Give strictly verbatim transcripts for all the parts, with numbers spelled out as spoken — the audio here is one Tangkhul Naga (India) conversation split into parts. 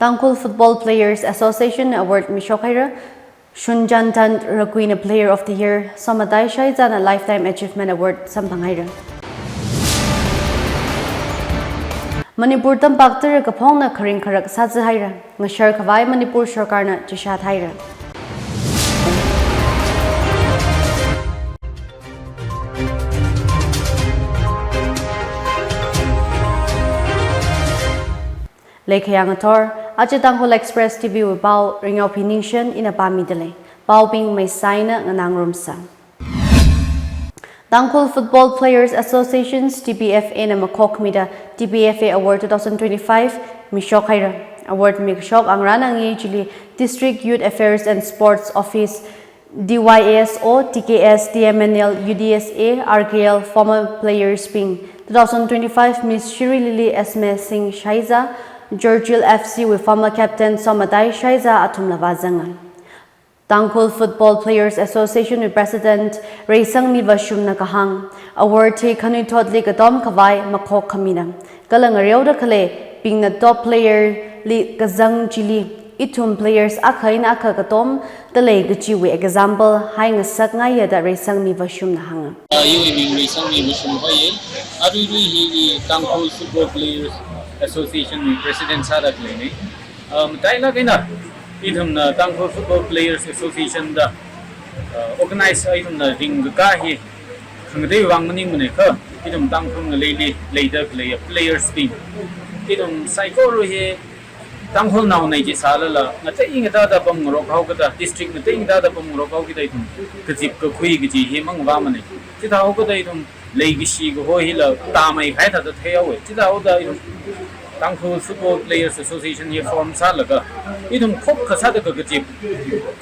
Tangkhul Football Players Association Award mishok haira. Shunjantan Rakuina Player of the Year Somatai Shaizana Lifetime Achievement Award samphang haira. Manipur tampakta rakaphongna kharing kharak sāzi haira. Ngashar khavai Manipur sarkarna chishat haira. Leikhayang athor, aja Tangkhul Express T V wui pao, Ringyaophi Ningshen ina pāmida lei. Paobing maisaina nganāngarumsa. Tangkhul Football Players Associations, T P F A na makhokmida T P F A Award two thousand twenty-five mishok haira. Award mikashok angrana ngi chili District Youth Affairs and Sports Office, D Y S O, T K S, T M N L, U D S A, R K L former players bing, two thousand twenty-five Miss Shri Lily Esme Singh Shaiza, Jorjil F C wui former captain Somatai Shaiza athumla vāzanga. Tangkhul Football Players Association wui President Reisangmi Vashumna kahāng, award hi khanuithotli katom khavai makhok khamina. Kala ngareoda khalei bingna top player li kazang chili, ithum players akha eina akha katomda lei kajiwui example haingasakngaiya da Reisangmi Vashumna hānga. Ah, iwui ming Reisangmi Vashum hoiye. Aruirui hi i Tangkhul Football Players Association wui President sāda khaleina. Ah, matailāk eina ithumna Tangkhul Football Players Association da, ah, organize ithumna ringkakā hi khangatei vang maningmana kha, ithum Tangkhul ngaleili leida khalei players bing, ithum saikora hi Tangkhulnaona chi sālala, ngatei ngatada pamngarok haokida, district ngatei ngatada pamngarok haokida ithum kazip kakhui kaji hi mangvāmana. Chithāhaokida ithum leikashi kaho hila tāmei kahai thāda theihaowa. Chithāhaoda ithum Tangkhul Football Players Association hi form sālaga, ithum khokkha sāda kakazip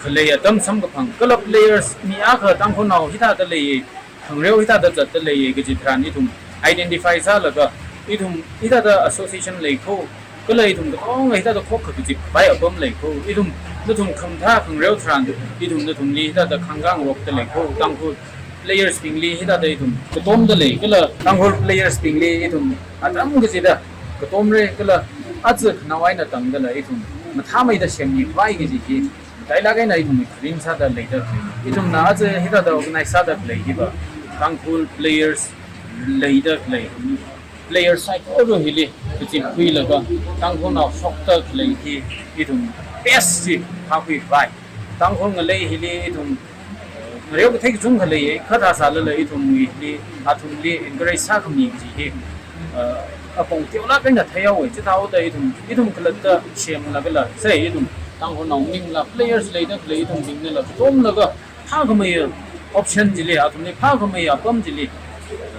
khalei atam samkaphang, kala players mi akha Tangkhulnao hithāda leiya, khangareo hithāda zatda leiya kaji tharan ithum identify sālaga, ithum hithāda association leikho, kala ithum katonga hithāda khokkha kazip khavai apam leikho, ithum nathum khamathā khangareo tharan, ithum nathumli hithāda khangkāngarokda leikho, Tangkhul players bingli hithāda ithum katomda lei, kala Tangkhul players bingli ithum atam kachida katomra, kala aja khanao eina tangdala ithum mathāmeida semmi khavai kaji hi matailāk eina ithum kharing sāda leida khalei. Ithumna aja hithāda organize sāda khalei hiva Tangkhul players leida khalei, players saikora hili kazip khuilaga Tangkhulnao shokda khalei hi ithum best chi phākhui khavai. Tangkhul ngalei hili ithum ngareo kathei kachungkha leiya, kha thā sālala ithumwuili, athumli encourage sākhami kaji hi, uh, apong teolāk eina theihaowa. Chithāhaoda ithum, ithum khalatta semlagala, sai ithum Tangkhulnao maningla players leida khalei ithumbingnala katomlaga phākhamei option chili, athumli phākhamei apam chili,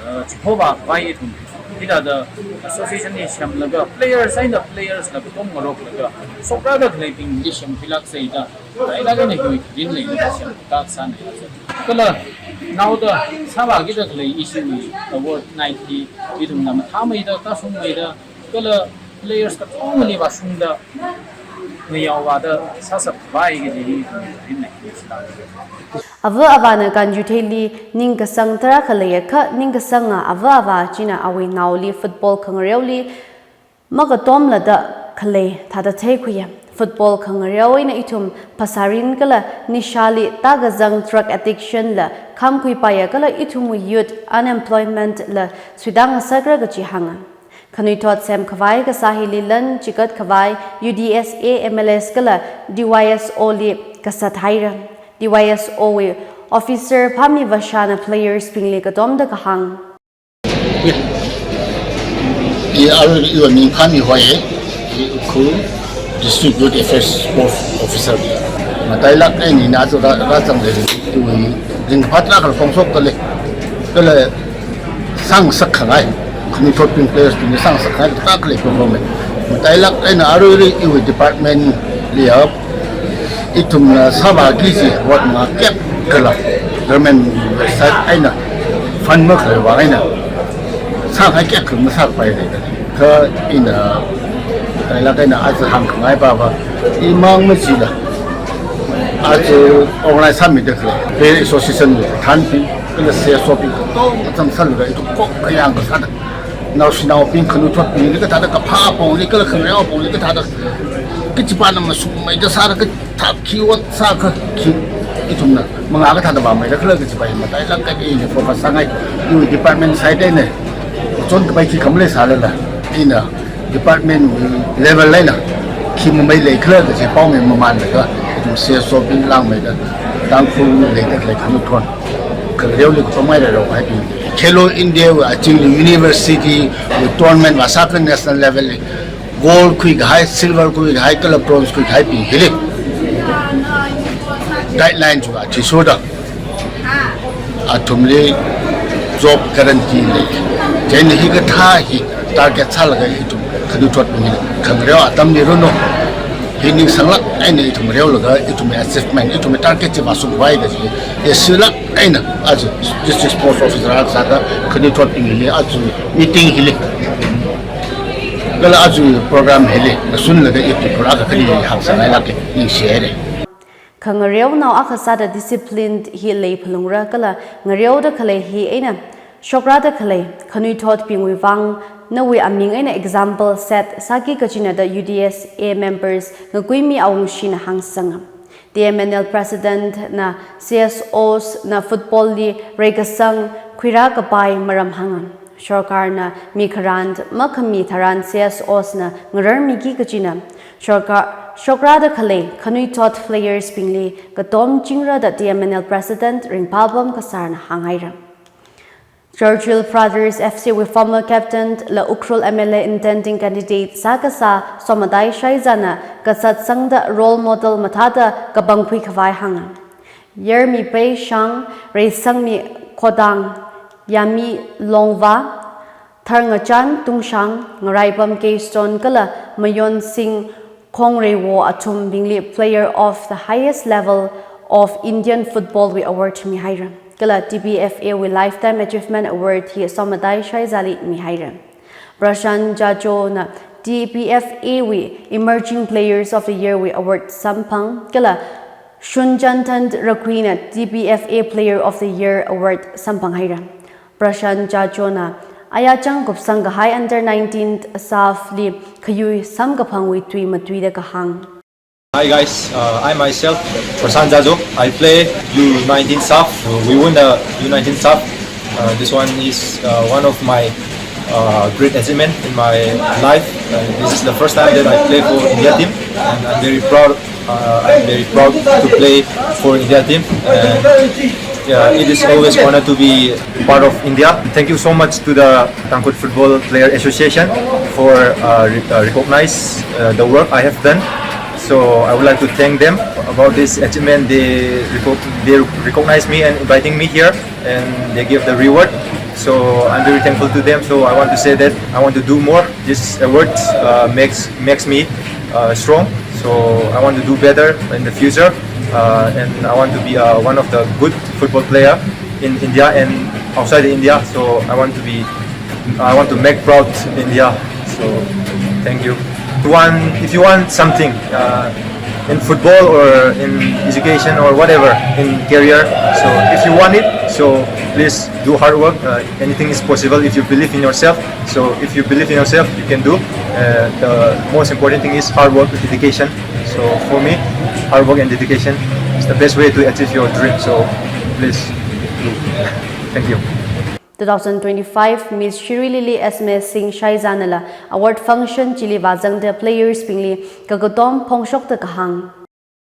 uh, chihova khavai ithum hithāda association hi semlaga players eina players la katom ngaroklaga shokrāda khaleibingli semkhuilāksa da. Matailāk eina hiwui kharing leida semkhuitā sāna. Kala naoda sāvākida khalei ishiwui award night hi ithumna mathāmeida, tāshungmeida, kala players katongali vāshungda ngayaovāda sāshap khavai kaji hi ithumwui kharing leida sāda. Ava avāna kanjutheili ningkasang tarākha leiakha, ningkasanga ava avā china awui naoli football khangareoli makatomlada khalei thāda theikhuiya. Football khangareo eina ithum phasārin kala nishāli tākazang drug addiction la khamkhuipaiya kala ithumwui youth unemployment la suitā ngasakra kaji hānga. Khanuithot semkhavai kasā hili lan chikat khavai U D S A, M L S kala D Y S O li kasat haira. D Y S O wui officer Phami Vashana players bingli katomda kahāng. I arui iwui ming Phami hoiye, i Ukhrul District Youth Affairs Sports Officer. Matailāk eina ina aja rā, rāzang lei, iwui ringphā tarākha phongshokda lei. Kala sāngasakkhangai, khanuithotbing players bingli sāngasakkhangai tarākha lei problem. Matailāk eina aruirui iwui department liya ithumna sāvāki kaji award mangā kayākha kala government website eina fund makhalei vang eina sāngai kayākha masāpai lei. Kha ina matailāk eina aja hāngkhangai pava, imang machila aja organize sāmida khalei player association wui thanpi kala C S O bing katonga zangsanlaga ithum khokkha yangkasāda, naoshinaobing khanuithotbingli kathāda, kaphā apongli kala khangareo apongli kathāda Kachipāna masukmeida sāra, kathā khi ot sā kha khi, ithumna mangā kathāda vāmeida khala kachipa hi matailāk eina focus sāngai. Iwui department side eina chonkapai khi khamalei sālala, ina department level eina khi mamei leikhala kachi pao mi mamānlaga, ithum C S O bing langmeida, Tangkhul leida khalei khanuithot, khangareoli kapamai rarao haibing, Khelo India wui azingli university wui tournament vāsā kha national level li gold khuikahai, silver khuikahai, kala bronze khuikahaibing hili guideline chu athishurda athumli job guarantee lei. Chieina hikathā hi target sālaga ithum khanuithotbing hili khangareo atamli ranu. Hi ningsanglāk eina ithum reolaga ithumwui achievement, ithumwui target chi vāsungvai kachi, ya silāk eina aja District Sports Officer akha sāda khanuithotbing hili aja meeting hili, kala aja program hili ngasunlaga ipti khur akha khani hāngsāngailāka, ningshi haira. Khangareonao akha sāda discipline hi leiphalungra kala ngareoda khalei hi eina shokrāda khalei khanuithotbingwui vang nawui aming eina example set sāki kachina da U D S A members Ngakuimi Awungshina hāngsanga. T M N L President na C S Os na football li reikasang khuirākapai maram hānga. Sorkarna mi kharān makhami tharan C S Os na ngararmiki kachina. Sorkar, shokrāda khalei khanuithot players bingli katom chingra da T M N L President Ringphapam Kasarna hānghaira. Churchill Brothers F C wui former captain la Ukhrul M L A intending candidate sākasā Somatai Shaizana kasatsangda role model mathāda kapangkhui khavai hānga. Yarmipei Shang, Reisangmi Khodang, Yami Longva, Tharngachan Tungshang, Ngaraipam Keystone kala Mayonsing Khongreiwo athumbingli Player of the Highest Level of Indian Football wui award mihaira. Kala T B F A wui Lifetime Achievement Award hi Somatai Shaizali mihaira. Prashant Jajona T B F A wui Emerging Players of the Year wui award samphang, kala Shunjantan Rakhuina T B F A Player of the Year award samphanghaira. Prashant Jajona ayachang kupsang kahai under nineteen SAFF li khayui samkaphangwui tui matuida kahāng. Hi guys, uh, I myself, Prashant Jajo. I play U nineteen SAFF. Uh, we won the U nineteen SAFF. Uh, this one is, uh, one of my, uh, great achievement in my life. Uh, this is the first time that I play for India team, and I'm very proud. Uh, I'm very proud to play for India team. And yeah, it is always honor to be part of India. Thank you so much to the Tangkhul Football Player Association for, uh, re- uh, recognize, uh, the work I have done. So I would like to thank them about this achievement. They reco- they recognize me and inviting me here, and they give the reward. So I'm very thankful to them. So I want to say that I want to do more. This award, uh, makes makes me, uh, strong. So I want to do better in the future, uh, and I want to be, uh, one of the good football player in India and outside India. So I want to be, I want to make proud India. So thank you. If you want, if you want something, uh, in football or in education or whatever in career, so if you want it, so please do hard work. Uh, anything is possible if you believe in yourself. So if you believe in yourself, you can do. Uh, the most important thing is hard work and dedication. So for me, hard work and dedication is the best way to achieve your dream. So please do. Thank you. Two thousand twenty-five Miss Shri Lily Esme Singh Shaizanala award function chili vāzangda players bingli kakatom phongshokda kahāng.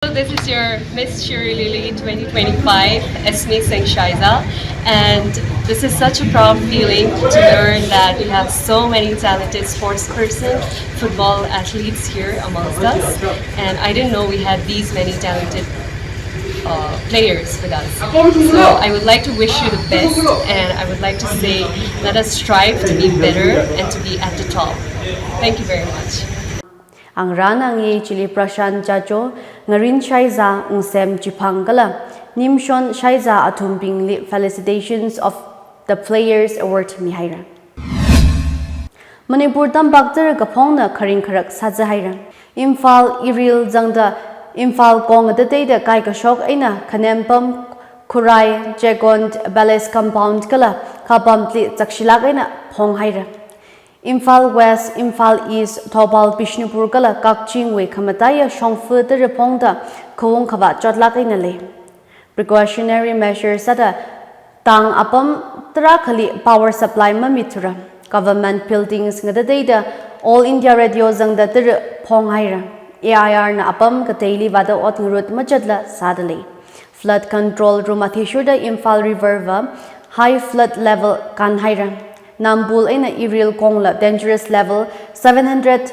So this is your Miss Shri Lily twenty twenty-five, Esme Singh Shaiza, and this is such a proud feeling to learn that we have so many talented sports person, football athletes here amongst us, and I didn't know we had these many talented uh, players with us. So I would like to wish you the best, and I would like to say, let us strive to be better and to be at the top. Thank you very much. Angrān angyi chili Prashant Jajo, Ngarin Shaiza, Ungsem Chiphang kala Nimshon Shaiza athumbingli felicitations of the players award mihaira. Manipur tampakta kaphongna kharing kharak sāzahaira. Imphal iril zangda Imphal kong tateida kaikashok eina Khanempam, Khurai, Checkon Palace compound kala Khapamli chakshilāk eina phonghaira. Imphal West, Imphal East, Thoubal, Bishnupur kala Kakchingwui khamataiya shongfa tara phongda khaung khavā chotlāk eina lei. Precautionary measures sāda tang apam tarākhali power supply mamithura. Government buildings ngatateida All India Radio zangda tara phonghaira. A I R na apam kateili vāda ot ngarut machatla sāda lei. Flood control room athishurda Imphal River va high flood level kānhaira. Nambul eina Iril kongla dangerous level seven hundred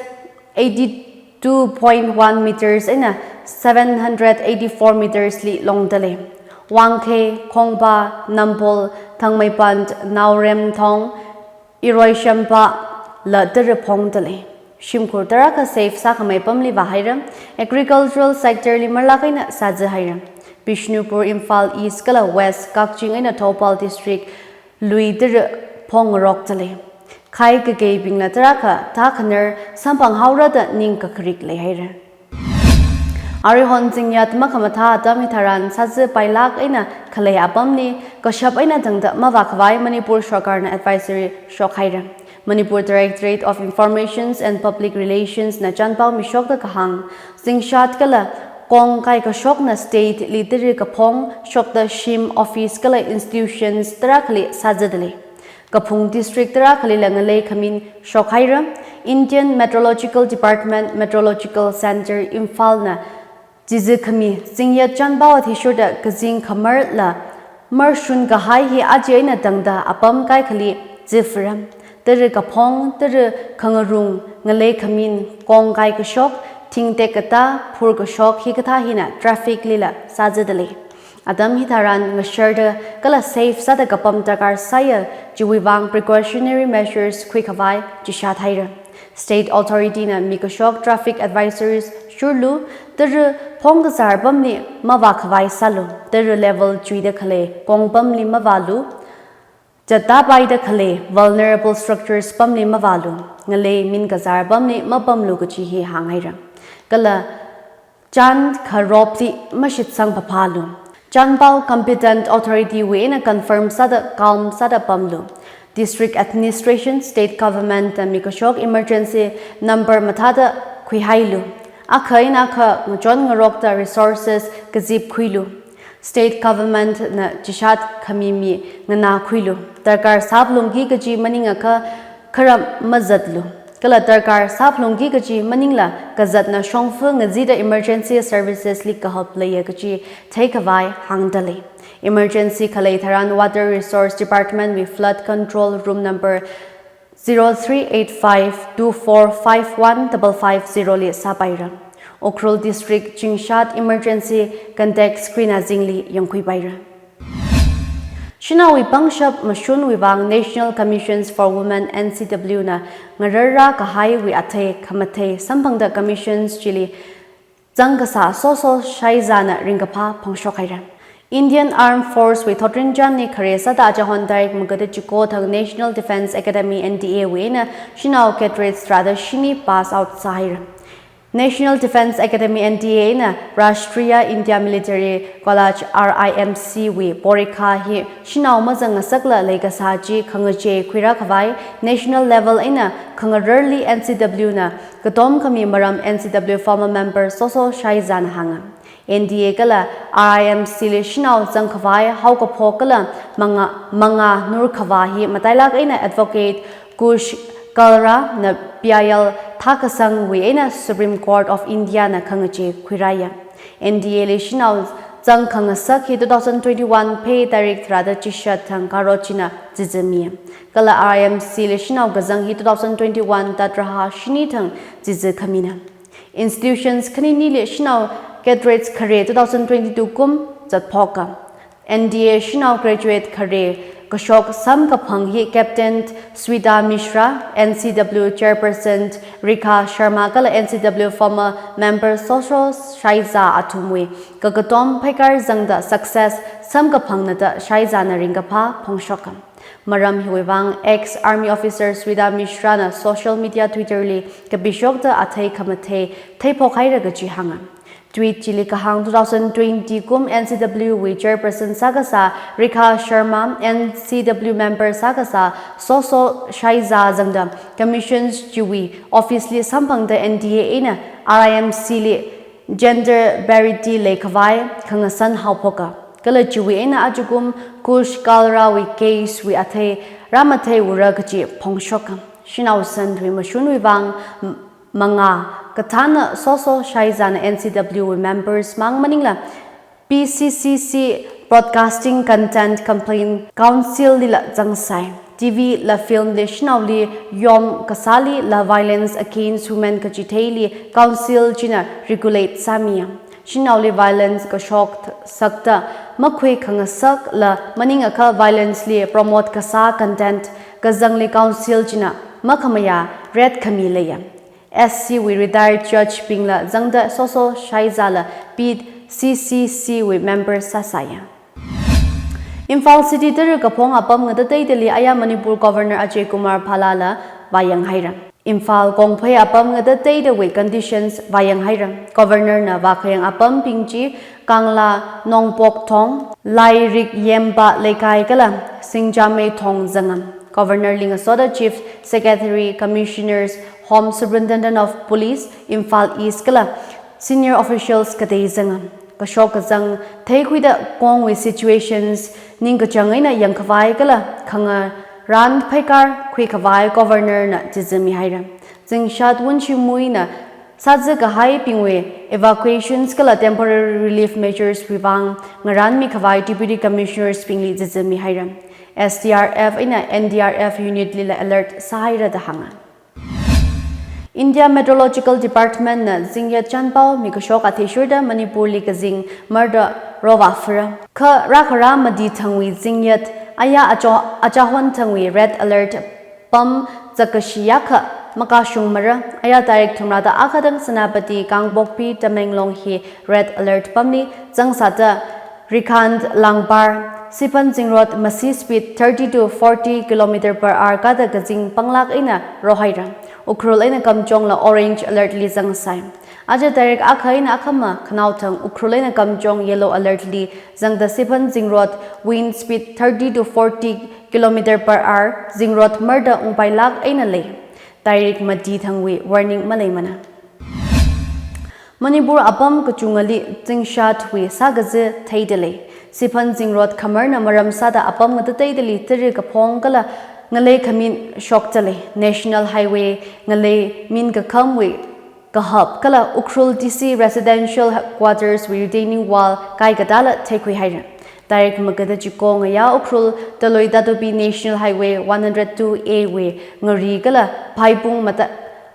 eighty-two point one meters eina seven hundred eighty-four meters li longda lei. Wangkhei, Khongba, Nambul, Thangmeipant, Naoremthong, Iroishempa la tara phongda lei. Shimkhur tarākha safe sākhamei pamli vāhaira. Agricultural sector li marlāk eina sāzahaira. Bishnupur, Imphal East kala West, Kakching eina Thoubal district lui tara phongrokda lei. Khai kakeibingla tarākha thākhanar samphanghaora da ning kakharik leihaira. Arihon zingyat makhamathā atam hitharan sāzapailāk eina khalei apamli kashap eina tangda mavākhavai Manipur Sarkarna advisory shokhaira. Manipur Directorate of Informations and Public Relations na chanpao mishokda kahāng, zingshat kala kong kaikashokna state li tara kaphong shokda shim, office kala institutions tarākhali sāzada lei. Kaphung district tarākhalila ngalei khamin shokhaira. Indian Meteorological Department Meteorological Centre Imphal na chizi khami zingyat chanpao athishurda kazing khamarla marshun kahai hi aja eina tangda apam kaikhali zifra. Tara kaphong, tara khangarung, ngalei khamin, kong kaikashok, thingtek katā, phur kashok hikathā hina traffic lila sāzada lei. Atam hitharan ngasharda kala safe sāda kapam darkar sāya, chiwui vang precautionary measures khuikhavai chishat haira. State authority na mikashok traffic advisories shurlu, tara phongkazār pamli mavākhavai sālu, tara level chuida khalei kong pamli mavālu, zattāpaida khalei vulnerable structures pamli mavālu, ngalei minkazār pamli mapamlu kaji hi hānghaira. Kala chān kharopli mashitsang phāphālu. Chanpao competent authority wui eina confirm sāda calm sāda pamlu. District administration, state government na mikashok emergency number mathāda khuihailu. Akha eina akha ngachon ngarokda resources kazip khuilu. State government na chishat khami mi nganākhuilu. Darkar sāphalungki kaji maningakha kharam mazatlu. Kala darkar sāphalungki kaji maningla kazatna shongfa ngazida emergency services li kahap leiya kaji theikhavai hāngda lei. Emergency khalei tharan Water Resource Department wui flood control room number zero three eight five two four five one double five zero li sāpaira. Ukhrul District zingshat emergency contact screen azingli yangkhuipaira. Shanaowui pangshap mashunwui vang National Commissions for Women, N C W na ngararra kahaiwui athei khamathei samphangda commissions chili zangkasā Soso Shaizana ringkaphā phongshok haira. Indian Armed Force wui thotrinchānli khare sāda aja hon tarik magada chiko thang National Defence Academy, N D A wui eina shanao cadres tharāda shini pass out sāhaira. National Defence Academy, N D A na Rashtriya Indian Military College, R I M C wui porikha hi shanao mazang ngasakla leikasā chi khangachei khuirākhavai national level eina khangararli N C W na katom khami maram N C W former member Soso Shaizana hānga. N D A kala R I M C li shanao zangkhavai haokaphok kala mangā, mangā nurkhavā hi matailāk eina Advocate Kush Kalra na P I L thākasangwui eina Supreme Court of India na khangachei khuirāya. N D A li shanao zangkhangasak hi two thousand twenty-one Phei tarik tharāda chishat thang Garo china chizimiya. Kala R I M C li shanao kazang hi two thousand twenty-one Tat raha shini thang chizi khamina. Institutions khanininili shanao cadres khare two thousand twenty-two kum zatphoka. N D A shanao graduate khare kashok samkaphang hi Captain Sweta Mishra, N C W Chairperson Rekha Sharma kala N C W former member Soso Shaiza athumwui kakatom pheikar zangda success samkaphangna da Shaizana ringkaphā phongshoka. Maram hiwui vang ex-army officer Sweta Mishra na social media Twitter li kapishokta athei khamathei theiphok haira kaji hānga. Tweet chili kahāng, two thousand twenty kum N C W wui chairperson sākasā Rekha Sharma, N C W member sākasā Soso Shaiza zangda commissions chiwui office li samphangda N T A eina R I M C li gender parity leikhavai khangasan haophoka. Kala chiwui eina ajakum Kush Kalrawui case wui athei rāmatheiura kachi phongshoka. Shanao san thui mashunwui vang m-, mangā kathāna Soso Shaizana N C W wui members mang maningla P C C C Broadcasting Content Complaint Council lila zangsai. T V la film li shanaoli yom kasālila violence against women kachitheili council china regulate sāmiya. Shanaoli violence kashok th-, sakta makhui khangasakla maningakha violence li promote kasā content kazangli council china makhamayā red khami leiya. S C wui retired judge bingla zangda Soso Shaizala P C C C wui member sāsāya. Imphal City tara kaphong apam ngatateidali aya Manipur Governor Ajay Kumar Bhalla la vāyang haira. Imphal kongphei apam ngatateidawui conditions vāyang haira. Governor na vākhayang apambing chi Kangla Nongpok Thong, Lairik Yemba Leikai kala Singjamei Thong zanga. Governor li ngasoda Chief Secretary, Commissioners, Home Superintendent of Police, Imphal East kala senior officials katei zanga. Kashok kazang theikhuida kongwui situations ningkachāng eina yangkhavai kala khangarān pheikar khuikhavai Governor na chizami haira. Zingshat Wun Shimui na sāzakahaibingwui evacuations kala temporary relief measures wui vang ngarānmi khavai Deputy Commissioners bingli chizami haira. S D R F eina N D R F unit lila alert sāhaira da hānga. India Meteorological Department na zingyat chānpao mikashok athishurda Manipur li kazing marda rovā phara. Kha rākhara mati thangwui zingyat aya acho-, achahon thangwui red alert pam zakkashi yakha makashung mara. Aya tarik thumrada akha tang Senapati, Kangpokpi, Tamenglong hi red alert pamli zangsāda Rikhand, Langbar, Siphan Zingrot masi speed thirty to forty kilometer per hour kada kazing panglāk eina rohaira. Ukhrul eina Kamjong la orange alert li zangsai. Aja tarik akha eina akhama khanaothang Ukhrul eina Kamjong yellow alert li zangda Siphan Zingrot wind speed thirty to forty kilometer per hour zingrot marda ungpailāk eina lei. Tarik mati thangwui warning maleimana. Manipur apam kachungali zingshatwui sākazi theidalei. Siphan Zingrot khamarna maram sāda apam ngatateidali tara kaphong kala ngalei khamin shokdalei. National Highway ngalei min kakhamwui kahap kala Ukhrul D C Residential Headquarters wui retaining wall kaikatala theikhui haira. Tarik magada chiko ngayā Ukhrul Taloi Tatupi National Highway one hundred two A wui ngari kala phaipung mata-,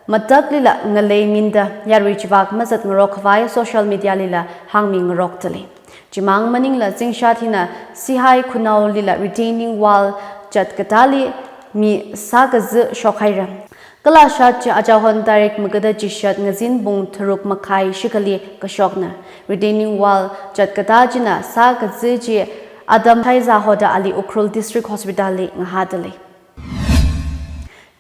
mataklila ngalei minda yarui chivak mazat ngarok khavai social media lila hāngmi ngarokdalei. Chimang maningla zingshat hina Sihai Khunaolila retaining wall chatkatali mi sākazi shokhaira. Kala shat chi achahon tarik magada chishat ngazin pung tharuk makhai shikhali kashokna. Retaining wall chatkata china sākazi chi Adam Thaiza hoda ali Ukhrul District Hospital li ngahādalei.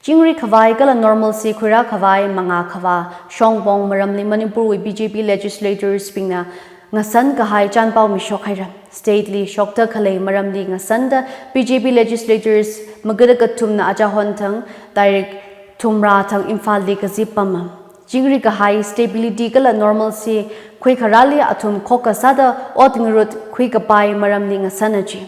Chingri khavai kala normalcy khuirā khavai mangā khavā shongpong maramli Manipur wui B J P legislators bingna ngasan kahai chānpao mishok haira. State li shokda khalei maramli ngasanda B J P legislators magada kathumna achahon thang tarik thumra thang Imphal li kazip pama. Chingri kahai stability kala normalcy khuikharāli athum khokkha sāda ot ngarut khuikapai maramli ngasana chi.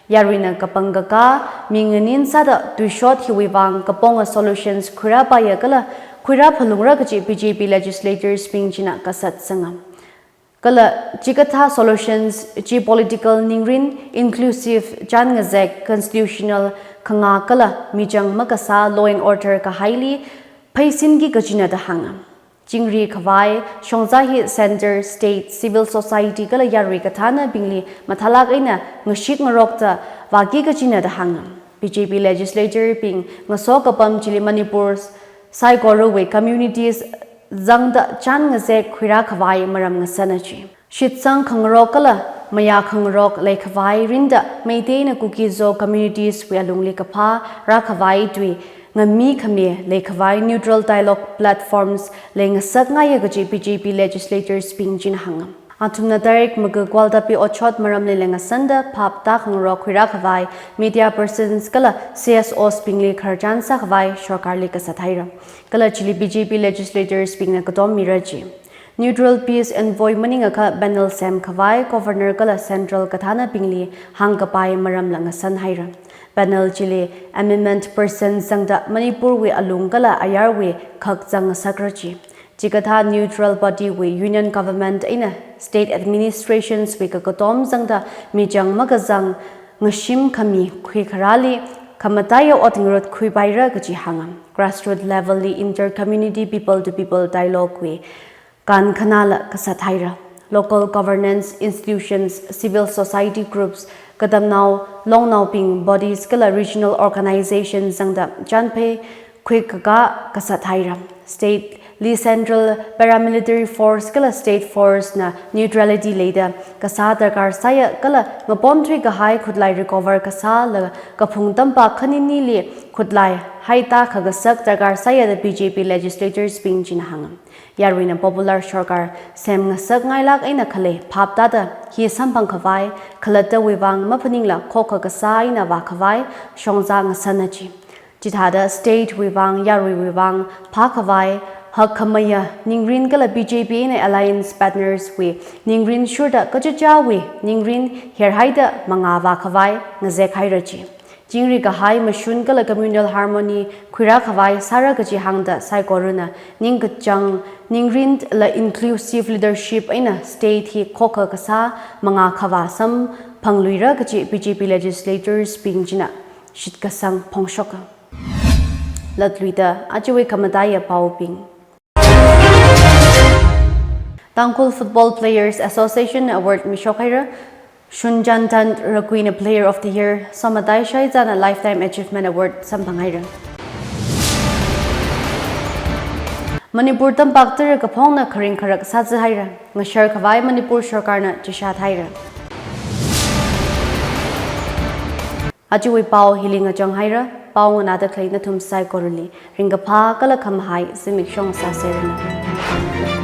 Yaruina kapangkaka, mi nganin sāda tuishot hiwui vang kaponga solutions khuirāpaiya kala khuirā phalungra kachi B J P legislators bing china kasat sanga. Kala chikathā solutions chi political ningrin, inclusive, chān ngazek, constitutional khangā kala michang makasā law and order kahaili pheisinki kachina da hānga. Chingri khavai shongza hi center, state, civil society kala yarui kathānabingli mathālāk eina ngashik ngarokta vāki kachina da hānga. B J P legislator bing ngaso kapam chili Manipur saikorawui communities zangda chān ngazek khuirā khavai maram ngasana chi. Shitsang khangarok kala mayā khangarok leikhavai rinda Meiteina Kuki-Zo communities wui alungli kaphā rākhavai tui ngami khami leikhavai neutral dialogue platforms leingasakngaiya kaji B J P legislators bing china hānga. Athumna direct makakwalda pi otshot maramli leingasanda phap tākhangarok khuirākhavai media persons kala C S Os bingli khararchan sākhavai sorkarli kasat haira. Kala chili B J P legislators bingna katom mira ji. Neutral peace envoy maningakha panel semkhavai governor kala central kathānabingli hāngkapai maramla ngasan haira. Panel chili amendment persons zangda Manipurwui alung kala ayarwui khak zangngasakra ji. Chikathā neutral bodywui union government eina state administrationswui kakatom zangda michang makazang ngashim khami khuikharāli khamataiya ot ngarut khuipaira kaji hānga. Grassroot levelli inter-community people-to-people dialoguewui kankhanāla kasat haira. Local governance institutions, civil society groups, katamnao longnaobing bodies kala regional organizations zangda chanphei khuikakā kasat haira. Stateli central paramilitary force kala state forcena neutrality leida kasā darkar sāya kala ngapom thuikahai khutlai recover kasāla kaphung tampak khaninili khutlai haitā khakasak darkar sāya da B J P legislators bing china hānga. Yaruina popular sorkar semngasakngailāk eina khalei phap tāda hi samphangkhavai khalattawui vang maphaningla khokha kasā eina vākhavai shongza ngasana ji. Chithāda statewui vang, yaruiwui vang phākhavai hakkhameiya ningrin kala B J P eina alliance partnerswui ningrin shurda kachichāwui ningrin herhaida mangā vākhavai ngazek haira ji. Chingri kahai mashun kala communal harmony khuirākhavai sāra kaji hāngda saikorana ningkachāng ningrinla inclusive leadership eina state hi khokha kasā mangā khavā samphangluira kaji B J P legislators bing china shitkasang phongshoka. Latluida ajawui khamataiya paobing. Tangkhul Football Players Association Award mishok haira. Shunjantan Rakuina Player of the Year, Somatai Shaizana Lifetime Achievement Award samphang haira. Manipur tampak tara kaphongna kharing kharak sāzi haira. Ngasharkhavai Manipur sorkarna chishat haira. Ajawui pao hili ngachang haira. Pao nganāda khalei nathum saikorali ringkaphā kala khamahai zimiksho sāseranu.